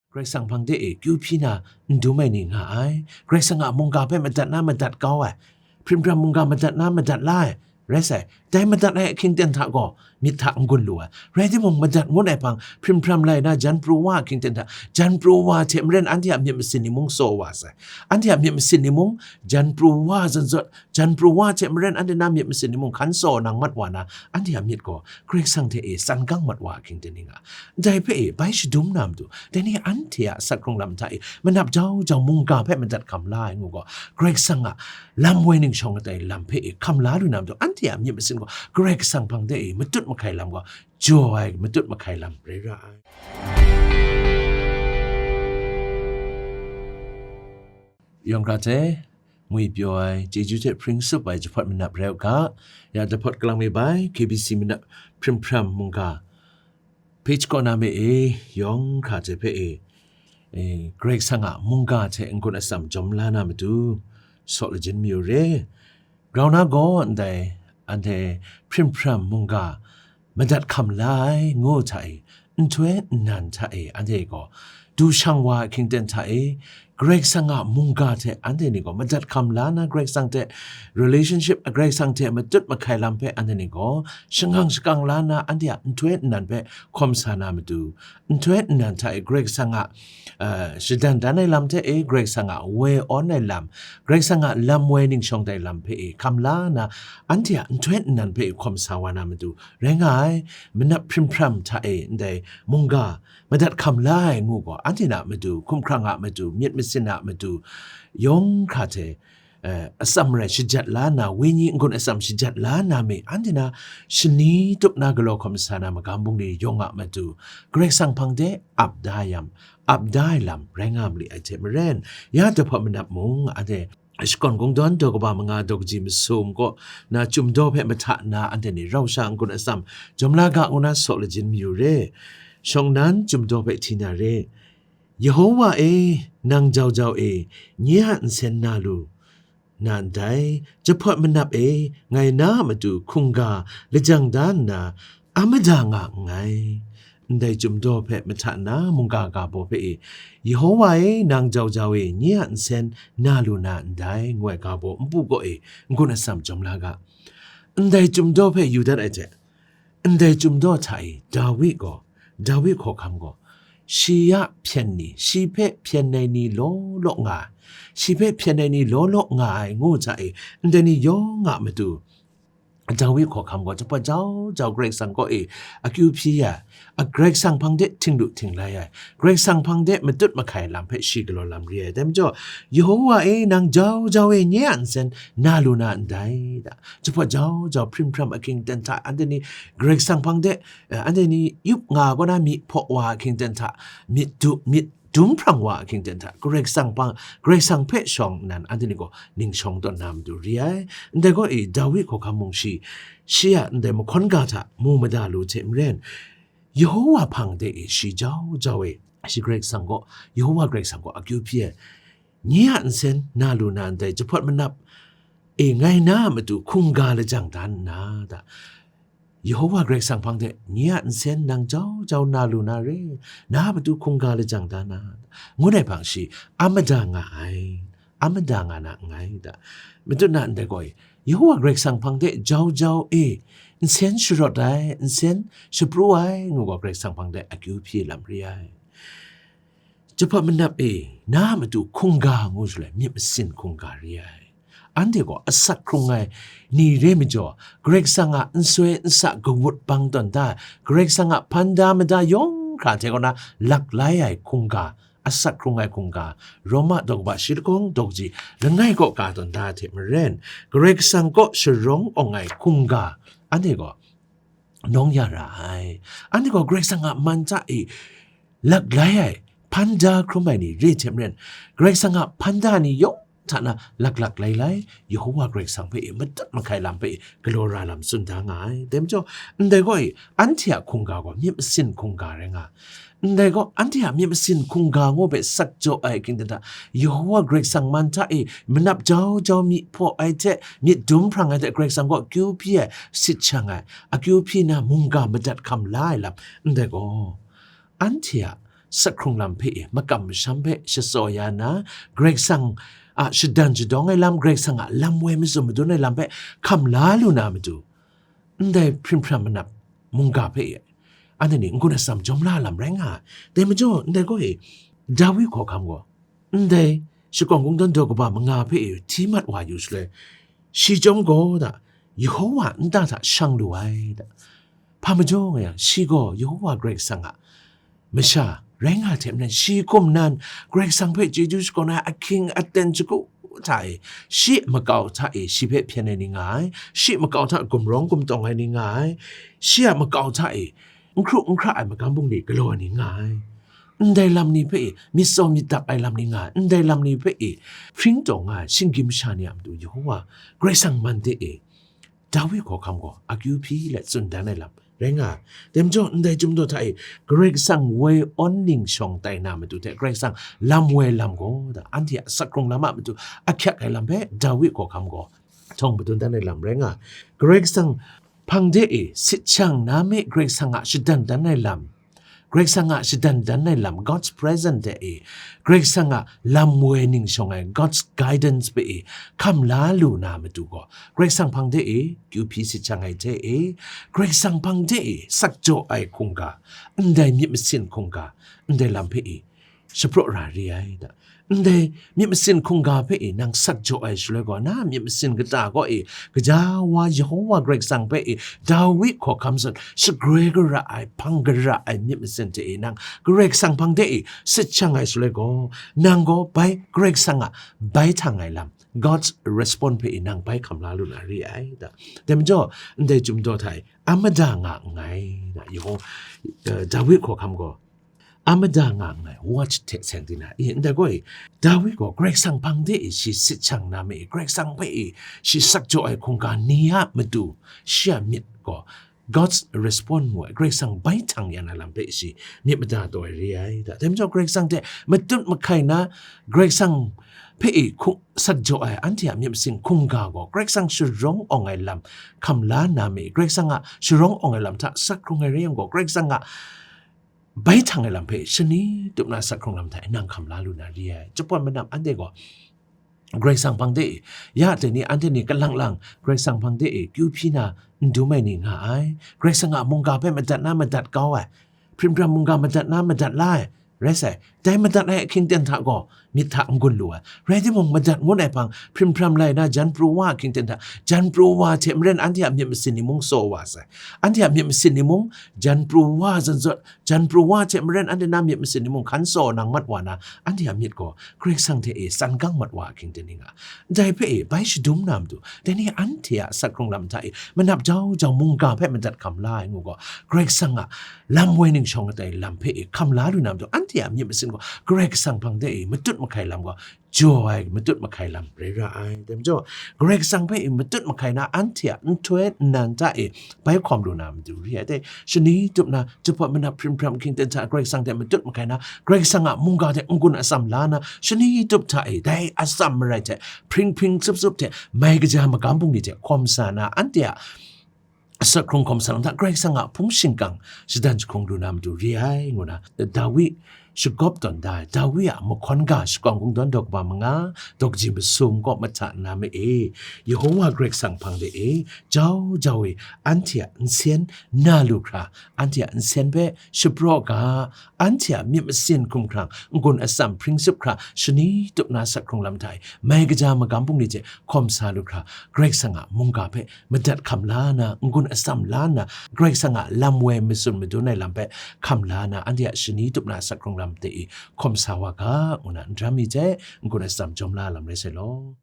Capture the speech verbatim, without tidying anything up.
Karai Kasang hpang de e kyu hpyi na n dum ai ni nga ai. Karai Kasang a mungga hpe madat na madat kau ai, hprim hpram mungga madat na madat la ai, rai sai. Dai madat ai ahkying ten hta gaw myit hta n gun lu ai. Rai timung, madat ngut ai hpang hprim hpram lai na jan pru wa ahkying ten hta, jan pru wa hte maren anhte a myit masin ni mung saw wa sai. Anhte a myit masin ni mung jan pru wa zawn zawn, jan pru wa hte maren anhte na myit masin ni mung hkan saw nang mat wa na, anhte a myit gaw Karai Kasang hte e san gang mat wa ahkying ten ni nga. Dai hpe e bai shadum na matu, dai ni anhte a asak hkrung lam hta e manap jau jau mungga hpe madat hkam la ai ngu gaw, Karai Kasang a lam woi ning shawng ai lam hpe e hkam la lu na matu, anhte a myit masin gaw Karai Kasang hpang de e matut mahkai lam gaw jaw ai matut mahkai lam rai ra ai. Yawng hkra hte ngwi pyaw ai, chyeju hte hpring sup ai jahpawt manap rai u ga, ya jahpawt kalang mi bai, K B C manap hprim hpram mungga, page kaw na me e, yawng hkra hte hpe e, e, Karai Kasang a mungga hte n-gun atsam jawm la na matu, saw lajin mayu re. Grau na gaw ndai, anhte hprim hpram mungga madat hkam la ai ngu hta e, nhtoi nnan hta e, anhte gaw du shang wa ahkying ten hta e, Karai Kasang a mungga hte anhte ni gaw madat hkam la na, Karai Kasang hte relationship, Karai Kasang hte matut mahkai lam hpe anhte ni gaw shangang shakang la na, anhte a nhtoi nnan hpe hkawm sa na matu, nhtoi nnan hta e Karai Kasang a, uh, shadan dan ai lam hte e, Karai Kasang a woi awn ai lam, Karai Kasang a lam woi ning shawng dai lam hpe e hkam la na, anhte a nhtoi nnan hpe e hkawm sa wa na matu, rai nga ai, manap hprim hpram hta e ndai mungga madat hkam la ai ngu gaw, anhte na matu, hkumhkrang a matu, myit masin a matu, yawng hkra hte, eh, atsam rai shajat la na, wenyi n-gun atsam shajat la na me, anhte na shani tup na galaw hkawm sa na magam bungli yawng a matu, Karai Kasang hpang de ap da yam, ap da ai lam rai nga ma li ai hte maren, ya jahpawt manap mung, anhte Shakawn Kungdawn daw kaba manga daw kaji masum kaw na Chyum Daw hpe mahta na anhte ni rau sha n-gun atsam jawm la ga ngu na saw lajin mayu re. Shawng nnan Chyum Daw hpe hti na re. Yehowa e, nang jau jau e, nye a nsen na lu na ndai, jahpawt manap e, ngai na a matu hkungga lajang da nna, a mada nga nngai. Ndai Chyum Daw hpe mahta na mungga ga baw hpe e, Yehowa e, nang jau jau e, nye a nsen na lu na ndai, ngu ai ga baw npu kaw e n-gun atsam jawm la ga. Ndai Chyum Daw hpe yu dat ai hte, ndai Chyum Daw hta e Dawi gaw, Dawi hkawhkam gaw, shi a hpyen ni, shi hpe hpyen ai ni law law nga ai, shi hpe hpyen ai ni law law nga ai ngu hta e, ndai ni yawng a matu, Dawi hkawhkam gaw jahpawt jau jau Karai Kasang kaw e akyu hpyi ai, a Karai Kasang hpang de htinglu htinglai ai, Karai Kasang hpang de matut mahkai lam hpe shi galaw lam re ai. Dai majaw, Yehowa e, nang jau jau e nye a nsen na lu na ndai, da. Jahpawt jau jau hprim hpram ahkying ten hta anhte ni Karai Kasang hpang de, eh, anhte ni yup nga kaw na myi hpaw wa ahkying ten hta, myit du, myit dum hprang wa ahkying ten hta, Karai Kasang hpang, Karai Kasang hpe shawng nnan anhte ni gaw ning shawng tawn na matu re ai. Ndai gaw e, Dawi hkawhkam mung shi, shi a ndai mahkawn ga hta mu mada lu hte maren, Yehowa hpang de e shi jau jau e, shi Karai Kasang gaw, Yehowa Karai Kasang gaw akyu hpyi ai, nye a nsen na lu na ndai jahpawt manap e ngai na a matu hkungga lajang da nna, da. Yehowa Karai Kasang hpang de, nye a nsen nang jau jau na lu na re, na a matu hkungga lajang da na, ngu ai hpang shi, a mada nga ai, a mada nga na nngai, da. Matut na ndai gaw e, Yehowa Karai Kasang hpang de jau jau e, nsen sharawt ai, nsen shapru ai, ngu gaw Karai Kasang hpang de akyu hpyi lam re ai. Jahpawt manap e, na a matu hkungga ngu shaloi, myit masin hkungga re ai. Anhte gaw asak hkrung ai ni re majaw, Karai Kasang a nsoi nsa kawut bang tawn da ai, Karai Kasang a hpan da mada yawng hkra hte kaw na laklai ai hkungga, asak hkrung ai hkungga, Roma daw kaba shi lahkawng daw kaji langai kaw ka tawn da ai hte maren, Karai Kasang kaw sharawng awng ai hkungga, anhte gaw nawng ya ra ai. Anhte gaw Karai Kasang a man hta e laklai ai, hpan da hkrum ai ni re hte maren, Karai Kasang a hpan da ni yawng hta na laklak lailai, Yehowa Karai Kasang hpe e matut mahkai lam hpe e galaw ra lam tsun da nga ai. Dai majaw, ndai gaw e, anhte a hkungga gaw myit masin hkungga rai nga ai. Ndai gaw, anhte a myit masin hkungga ngu hpe sak jaw ai ahkying ten hta, Yehowa Karai Kasang man hta e manap jau jau myi hpaw ai hte, myit dum hprang ai hte Karai Kasang kaw akyu hpyi ai, sit shang ai, akyu hpyi na mungga madat hkam la ai lam, ndai gaw, anhte a Sak hkrung lam hpe e makam masham hpe shatsaw ya nna, Karai Kasang a shadan shadawng ai lam, Karai Kasang a lam woi mazum madun ai lam hpe hkam la lu na matu, ndai hpring hpram manap mungga hpe e anhte ni n-gun atsam jawm la lam rai nga ai. Dai majaw, ndai gaw e, Dawi hkawhkam gaw, ndai shakawn kungdawn daw kaba manga hpe e hti mat wa yu shaloi, shi chyawm gaw da, Yehowa nta hta shang lu ai da. Hpa majaw nga yang, shi gaw Yehowa Karai Kasang a masha rai nga ai hte maren, shi hkum nan Karai Kasang hpe chyeju shakawn ai ahkying aten shagu hta e, shi makau hta e shi hpe hpyen ai ni nga ai, shi makau hta gumrawng gumtawng ai ni nga ai, shi a makau hta e n hkru n hkra ai magam bungli galaw ai ni nga ai. Ndai lam ni hpe e myit tsaw myit dak ai lam ni nga ai, ndai lam ni hpe e hpring taw nga ai shinggyim masha ni a matu Yehowa Karai Kasang man de e, Dawi hkawhkam gaw akyu hpyi let tsun dan ai lam rai nga ai. Dai majaw, ndai chyum daw hta e Karai Kasang woi awn ning shawng tai na matu hte Karai Kasang lam woi lam gaw da, anhte a sak hkrung lam a matu ahkyak ai lam hpe Dawi hkawhkam gaw htawng madun dan ai lam rai nga ai. Karai Kasang hpang de e sit shang na me, Karai Kasang a shadan dan ai lam, Karai Kasang a shadan dan ai lam, God's presence hte e, Karai Kasang a lam woi ning shawng ai, God's guidance hpe e hkam la lu na matu gaw, Karai Kasang hpang de e kyu hpyi sit shang ai hte e, Karai Kasang hpang de e sak jaw ai hkungga, ndai myit masin hkungga, ndai lam hpe e shapraw ra re ai da. Ndai myit masin hkungga hpe e nang sak jaw ai shaloi gaw, na myit masin kata gaw e, gaja wa Yehowa Karai Kasang hpe e Dawi hkawhkam zawn shagroi gara ai, hpang gara ai myit masin hte e nang Karai Kasang hpang de e sit shang ai shaloi gaw, nang gaw bai Karai Kasang a bai htang ai lam, God's response hpe e nang bai hkam la lu na re ai da. Dai majaw, ndai chyum daw hta e a mada nga nngai da, Yeho-, eh, Dawi hkawhkam gaw a mada nga nngai, watch hte seng di na, i, ndai gaw e, Dawi gaw Karai Kasang hpang de e shi sit shang na me, Karai Kasang hpe e shi sak jaw ai hkungga ni a matu, shi a myit gaw God's response ngu ai, Karai Kasang bai htang ya na lam hpe shi myit mada taw ai re ai da. Dai majaw, Karai Kasang hte matut mahkai na, Karai Kasang hpe e hku sak jaw ai anhte a myit masin hkungga gaw, Karai Kasang sharawng awng ai lam hkam la na me, Karai Kasang a sharawng awng ai lam hta sak hkrung ai rai yang gaw, Karai Kasang a bai htang ai lam hpe shani tup na sak hkrung lam hta e nang hkam la lu na re ai. Chyapawt manam anhte gaw Karai Kasang hpang de e, ya dai ni anhte ni kalang lang Karai Kasang hpang de e kyu hpyi na n dum ai ni nga ai. Karai Kasang a mungga hpe madat na madat kau ai, hpring hpram mungga madat na madat la ai, rai sai. Dai madat ai ahkying ten hta gaw myit hta n-gun lu ai. Rai timung, madat ngut ai hpang, hpring hpram lai na jan pru wa ahkying ten hta, jan pru wa hte maren anhte a myit masin ni mung tsaw wa sai. Anhte a myit masin ni mung jan pru wa zawn zawn, jan pru wa hte maren anhte na myit masin ni mung hkan tsaw nang mat wa na, anhte a myit gaw Karai Kasang hte e tsan gang mat wa ahkying ten ni nga. Dai hpe e bai shadum na matu, dai ni anhte a sak hkrung lam hta e manap jau jau mungga hpe madat hkam la ai ngu gaw, Karai Kasang a lam woi ning shawng ai lam hpe e hkam la lu na matu, anhte a myit masin gaw Karai Kasang hpang de e matut mahkai lam gaw, jaw ai matut mahkai lam rai ra ai. Dai majaw, Karai Kasang hpe e matut mahkai na anhte a nhtoi nnan hta e bai hkawm lu na matu re ai. Dai shani tup na, jahpawt manap hpring hpram ahkying ten hta Karai Kasang hte matut mahkai na, Karai Kasang a mungga hte n-gun atsam la na, shani tup hta e dai atsam marai hte hpring hpring tsup tsup hte mai kaja magam bungli hte hkawm sa na, anhte a sak hkrung hkawm sa lam hta Karai Kasang a hpung shingkang shadan jahkung lu na matu re ai, ngu na Dawi shagawp tawn da ai. Dawi a mahkawn ga shakawn kungdawn daw kaba manga, daw kaji masum kaw mahta nna ma e, Yehowa Karai Kasang hpang de e, jau jau e, anhte a nsen na lu hkra, anhte a nsen hpe shapraw ga, anhte a myit masin hkumhkrang, n-gun atsam hpring tsup hkra, shani tup na sak hkrung lam hta e, mai kaja magam bungli hte hkawm sa lu hkra, Karai Kasang a mungga hpe madat hkam la na, n-gun atsam la na, Karai Kasang a lam woi matsun madun ai lam hpe hkam la na, anhte a shani tup na sak hkrung lam hte e hkawm sa wa ga, ngu na ndam mi hte n-gun atsam jawm la lam rai sai law.